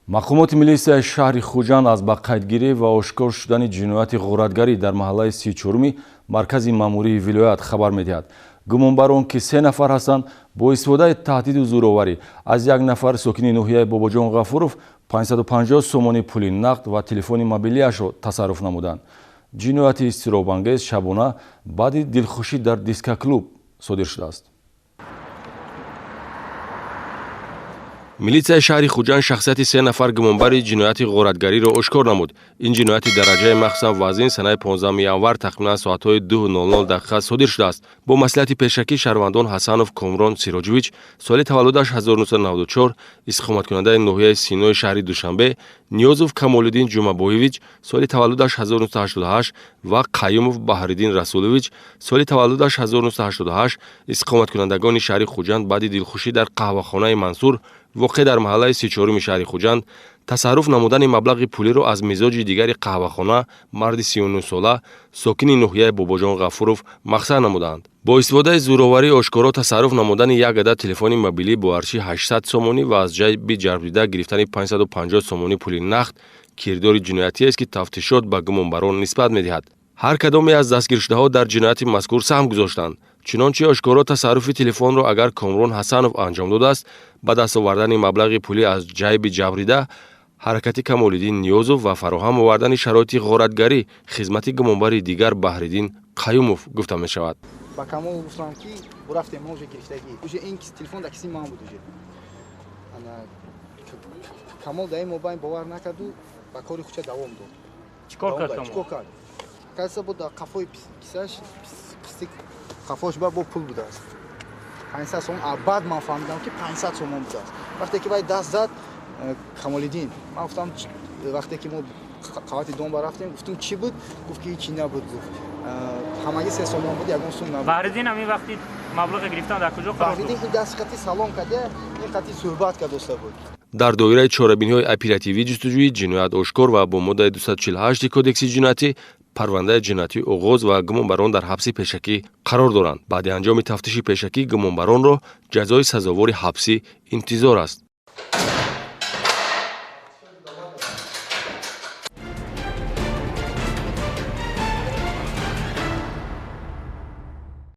Мақомоти милисияи шаҳри Хуҷанд аз ба қайдгирӣ ва ошкор шудани ҷинояти ғоратгарӣ дар маҳаллаи 34-уми маркази маъмурии вилоят хабар медиҳад. Гумонбар он ки се нафар ҳастанд, бо истифодаи таҳдиду зӯроварӣ аз як нафар сокини ноҳияи Бобоҷон Ғафуров 550 сомонӣ пули нақд ва телефони мобилиашро тасарруф намуданд. Ҷинояти изтиробангез шабона баъди дилхушӣ дар дискоклуб содир шудааст. Милитсияи шаҳри Хуҷанд шахсияти се нафар гумонбари ҷинояти ғоратгариро ошкор намуд. Ин ҷинояти дараҷаи махсусан вазин санаи 15 январ тахминан соатҳои 2:00 дақиқа содир шудааст. Бо маслиҳати пешакӣ шаҳрвандон Ҳасанов Комрон Сироҷович, соли таваллудаш 1994, истиқоматкунандаи ноҳияи Синои шаҳри Душанбе, Ниёзов Камолиддин Ҷумабоевич, соли таваллудаш 1988 ва Қаюмов Баҳриддин Расулович, соли таваллудаш 1988, истиқоматкунандагони шаҳри Хуҷанд баъди дилхушӣ дар қаҳвахонаи Мансур воқеъ дар маҳаллаи 34-уми шаҳри Хуҷанд тасарруф намудани маблағи пулиро аз мизоҷи дигари қаҳвахона, марди 39-сола, сокини ноҳияи Бобоҷон Ғафуров мақсад намуданд. Бо истифодаи зӯроварӣ ошкоро тасарруф намудани як адад телефони мобилӣ бо арзиши 800 сомонӣ ва аз ҷайби ҷалбдида гирифтани 550 сомонӣ пули нақд кирдори ҷиноятиест, ки тафтишот ба гумонбарон нисбат медиҳад. Ҳар кадоме аз дастгиршудаҳо дар ҷинояти мазкур саҳм гузоштанд. Чунончи ошкоро тасарруфи телефонро агар Комрон Ҳасанов анҷом додааст, ба даст овардани маблағи пулӣ аз ҷайби ҷабрида ҳаракати Камолиддин Ниёзов ва фароҳам овардани шароити ғоратгарӣ хизмати гумонбари дигар Баҳриддин Қаюмов гуфта мешавад. Ба Камол гуфтам, ки бурафтем, мо уже гирифтагӣ, уже ин телефон дар киси ман буд уже. Камол дар ин мобайн бовар накарду ба кори худша давом дод. Чӣ кор кард? Чӣ кор кард? Каса буд дар қафои кисаш, қисти қафош ба бо пул будааст, 500 сомон. Баъд ман фаҳмидам, ки 500 сомон будааст. Вақте ки вай даст зад, Камолиддин, ман гуфтам, вақте ки мо қавати дом рафтем, гуфтум, чӣ буд? Гуфт, ки ҳичи набуд, гуфт, ҳамагӣ 3 сомон буд, ягон сум набуд. Баҳриддин ҳамин вақти маблағи гирифтан дар куҷо қарор? Баҳриддин ин даст қати салом карда, ин қати суҳбат кардоста буд. Дар доираи чорабиниҳои оперативӣ ҷустуҷӯи ҷиноят ошкор ва бо моддаи 248 Кодекси ҷиноятӣ парвандаи ҷиноятӣ оғоз ва гумонбарон дар ҳабси пешакӣ қарор доранд. Баъди анҷоми тафтиши пешакӣ гумонбаронро ҷазои сазовори ҳабсӣ интизор аст.